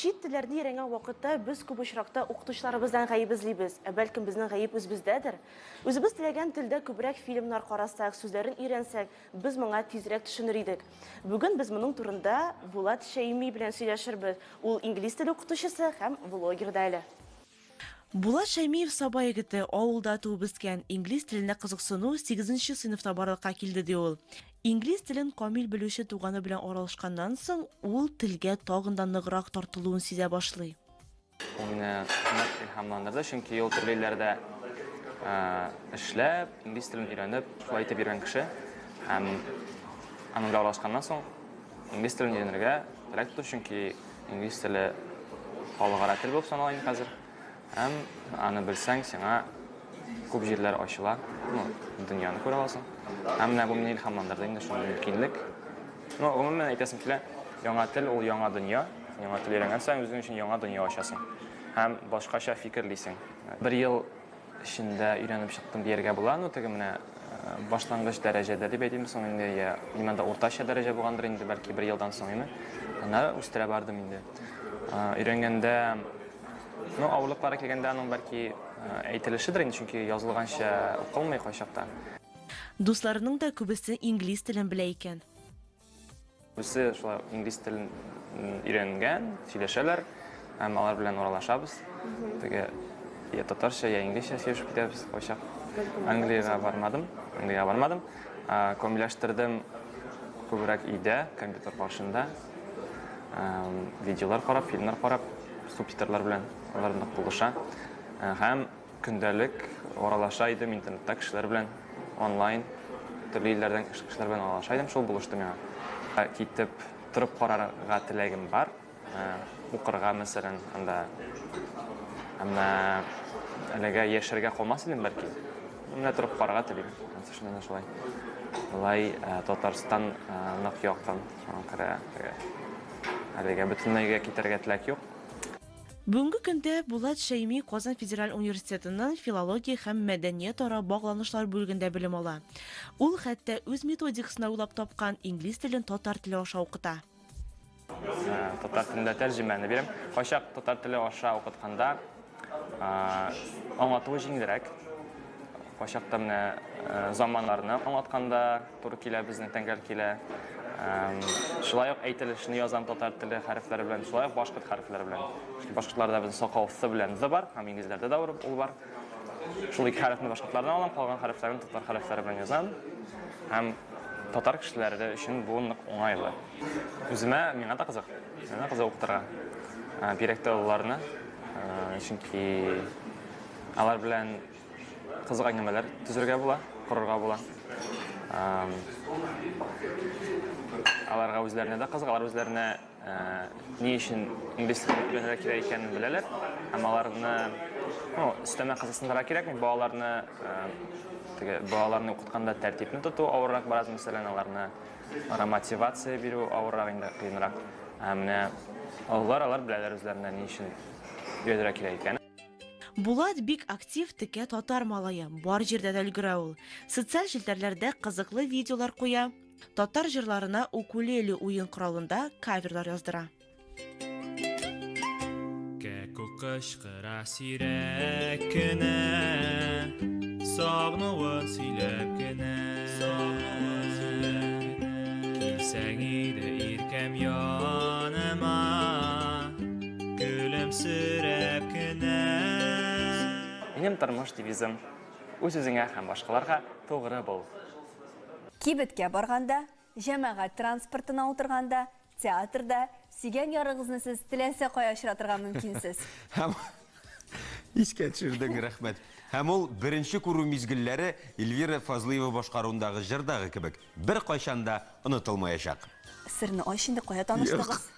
Чит телләрне өйрәнгән вакытта без күп очракта укытучыларыбыздан гаеп эзлибез. Ә бәлкем безнең гаеп үзебездәдер? Үзебез теләгән телдә күбрәк фильмнар карасак, сүзләрен өйрәнсәк, без моңа тизрәк төшенер идек. Бүген без моның турында Булат Шәйми белән сөйләшербез. Ул инглиз теле укытучысы һәм блогер да әле. Булат Шәймиев Саба егете, авылда туып үскән, инглиз теленә кызыксыну сигезенче сыйныфта барлыкка килде, ди ул. Инглиз телен камил белүче туганы белән аралашканнан соң, ул телгә тагын да ныграк тартылуын сизә башлый. Ул мине нык илһамландырды, чөнки ул төрле илләрдә эшләп, инглиз телен өйрәнеп, шулай итеп йөргән кеше. Һәм аның белән аралашканнан соң, Инглиз телен өйрәнергә теләк тоту, чөнки инглиз теле халыкара тел булып санала инде хәзер. Һәм аны белсәң, сиңа күп җирләр ачыла, ну, дөньяны күрә аласың. Һәм менә бу мине илһамландырды инде шундый мөмкинлек. Ну, гомумән әйтәсем килә, яңа тел ул яңа дөнья. Яңа тел өйрәнгән саен үзең өчен яңа дөнья ачасың. Һәм башкача фикерлисең. Бер ел эчендә өйрәнеп чыктым дияргә була. Ну, теге менә башлангыч дәрәҗәдә дип әйтимме соң инде, я именно уртача дәрәҗә булгандыр инде, бәлки бер елдан соң име. Аннары үстерә бардым инде. Өйрәнгәндә, ну, авырлыклары килгәндә аның бәлки әйтелешедер инде, чөнки язылганча укылмый кайчакта. Дусларының да күбесе инглиз телен белә икән. Күбесе шулай инглиз телен өйрәнгән, сөйләшәләр һәм алар белән аралашабыз. Теге я татарча, я инглизчә сөйләшеп китәбез кайчак. Англиягә бармадым, Англиягә бармадым. Камилләштердем күбрәк өйдә, компьютер каршында. Видеолар карап, фильмнар карап, субтитрлар белән алар нык булыша. Һәм Көндәлек аралаша идем интернетта кешеләр белән, онлайн, төрле илләрдән кешеләр белән аралаша идем, шул булышты миңа. Китеп торып карарга теләгем бар, укырга, мәсәлән, анда. Әмма әлегә яшәргә калмас идем, бәлки. Менә торып карарга телим. Шуннан шулай. Болай Татарстан нык якын, шуңа күрә әлегә бөтенләйгә китәргә теләк юк. Бүгенге көндә Булат Шәйми Казан федераль университетының филология һәм мәдәниятара багланышлар бүлегендә белем ала. Ул хәтта үз методикасын да уйлап тапкан, инглиз телен татар теле аша укыта. Татар телендә тәрҗемәне бирәм. Кайчак татар теле аша укытканда аңлатуы җиңелрәк. Кайчакта менә заманнарны аңлатканда туры килә, безнең тәңгәл килә. Шулай ук әйтелешне язам татар теле хәрефләре белән, шулай ук башкорт хәрефләре белән. Чөнки башкортларда безнең сакал с белән з бар, һәм инглизләрдә дә ул бар. Шул ике хәрефне башкортлардан алам, калган хәрефләрен татар хәрефләре белән язам. Һәм татар кешеләре өчен бу нык уңайлы. Үземә, миңа да кызык. Миңа кызык укытырга. Бигрәк тә олыларны, чөнки алар белән Кызык әңгәмәләр төзергә була, корырга була. Аларга үзләренә дә кызык, алар үзләренә ни өчен инглиз телен өйрәнергә кирәк икәнен беләләр. Һәм аларны, ну, өстәмә кызыксындырырга кирәкми, балаларны теге балаларны укытканда тәртипне тоту авыррак бераз, мәсәлән, аларны ара мотивация бирү авыррак инде, кыенрак. Ә менә олылар алар беләләр үзләренә ни өчен өйрәнергә кирәк икәнен. Булат бик актив, текә татар малае, бар җирдә дә өлгерә ул. Социаль челтәрләрдә кызыклы видеолар куя, татар җырларына укулеле уен коралында каверлар яздыра. Кәкүк кычкыра сирәк кенә, Сагынуын сөйләп кенә. Килсәң иде иркәм яныма, Көлемсерәп кенә. Минем тормыш девизым, үз-үзеңә һәм башкаларга тугры бул. Кибеткә барганда, җәмәгать транспортына утырганда, театрда сөйгән ярыгызны сез теләсә кая очратырга мөмкинсез. Һәм искә төшердең, рәхмәт. Һәм ул беренче күрү мизгелләре Эльвира Фазлыева башкаруындагы җырдагы кебек, беркайчан да онытылмаячак. Серне ач инде, кая таныштыгыз?